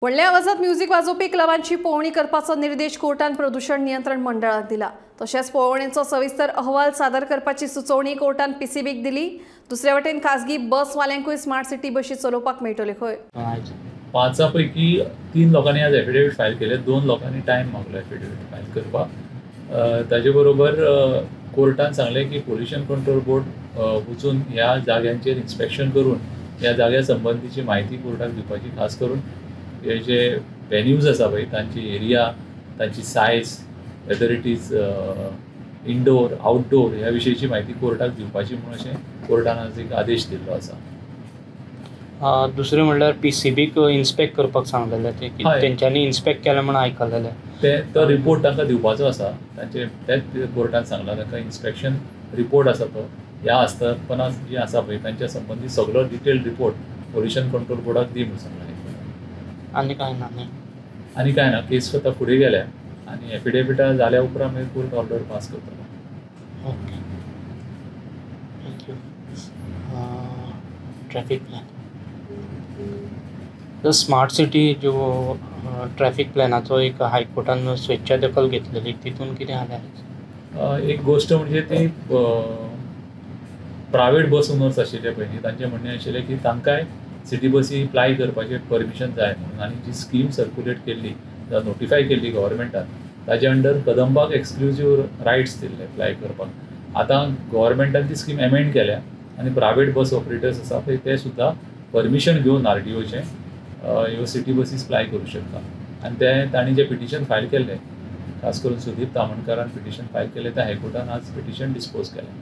व्हडल्या आवाजात म्युझिक वाजोवपी क्लबांची पळोवणी करपाचो निर्देश कोर्टान प्रदूषण नियंत्रण मंडळाक दिला. तशेंच पळोवणेचो सविस्तर अहवाल सादर करपाची सुचोवणी कोर्टान पीसीबीक दिली. दुसरे वटेन खासगी बसवाल्यांकूय स्मार्ट सिटी बशी चलोवपाक मेळटल्यो खंय. 5 पैकी 3 लोकांनी आज एफिडेवीट फायल केले, 2 लोकांनी टायम मागलो एफिडेवीट फायल करपाक. ताजे बरोबर कोर्टान सांगलें की पोल्युशन कंट्रोल बोर्ड वचून ह्या जाग्यांचेर इन्स्पेक्शन करून ह्या जाग्या संबंदीची म्हायती कोर्टाक दिवपाची, खास करून हे जे वेन्यूज आसा पळय तांची एरिया, तांची size, whether it is indoor outdoor ह्या विशयची म्हायती कोर्टाक दिवपाची म्हूण अशें कोर्टान आज एक आदेश दिल्लो आसा. दुसरें म्हणल्यार पीसीबीक इन्स्पेक्ट करपाक सांगलेलें, ते तेंच्यांनी इन्स्पेक्ट केलें म्हूण आयकलेलें. ते तो रिपोर्ट तांकां दिवपाचो आसा, तांचे तेच कोर्टान सांगलां तांकां इन्स्पेक्शन रिपोर्ट आसा तो ह्या आस्थापनां जी आसा पळय तांच्या संबंदी सगळो डिटेल रिपोर्ट पोल्युशन कंट्रोल बोर्डाक दी म्हूण सांगलां. आनी कांय ना न्ही? आनी कांय ना, केस आतां फुडें गेल्या आनी एफिडेविटा जाल्या उपरांत मागीर कोर्ट ऑर्डर पास करतलो. Okay, thank you. Traffic plan, the smart city ज्यो ट्रॅफिक प्लॅनाचो एक हायकोर्टान स्वेच्छा दखल घेतलेली, तितून कितें जालें? एक गोश्ट म्हणजे ती प्रायवेट बस ओनर्स आशिल्ले पळय न्ही, तांचें म्हणणें आशिल्लें की तांकांय सिटी बसी प्लाय करपाचें परमिशन जाय म्हणून, आनी जी स्कीम सर्कुलेट केल्ली जावं नोटिफाय केल्ली गव्हर्मेंटान ताजे अंडर कदंबाक एक्सक्लुजीव रायट्स दिल्ले प्लाय करपाक. आतां गव्हर्मेंटान ती स्कीम एमेंड केल्या आनी प्रायवेट बस ऑपरेटर्स आसा पळय ते सुद्दां परमिशन घेवन आरटीओचें ह्यो सिटी बसीस प्लाय करूं शकता. आनी ते तांणी जें पिटिशन फायल केल्लें, खास करून सुदीप तामणकारान पिटिशन फायल केल्लें, तें हायकोर्टान आज पिटिशन डिस्पोज केलें.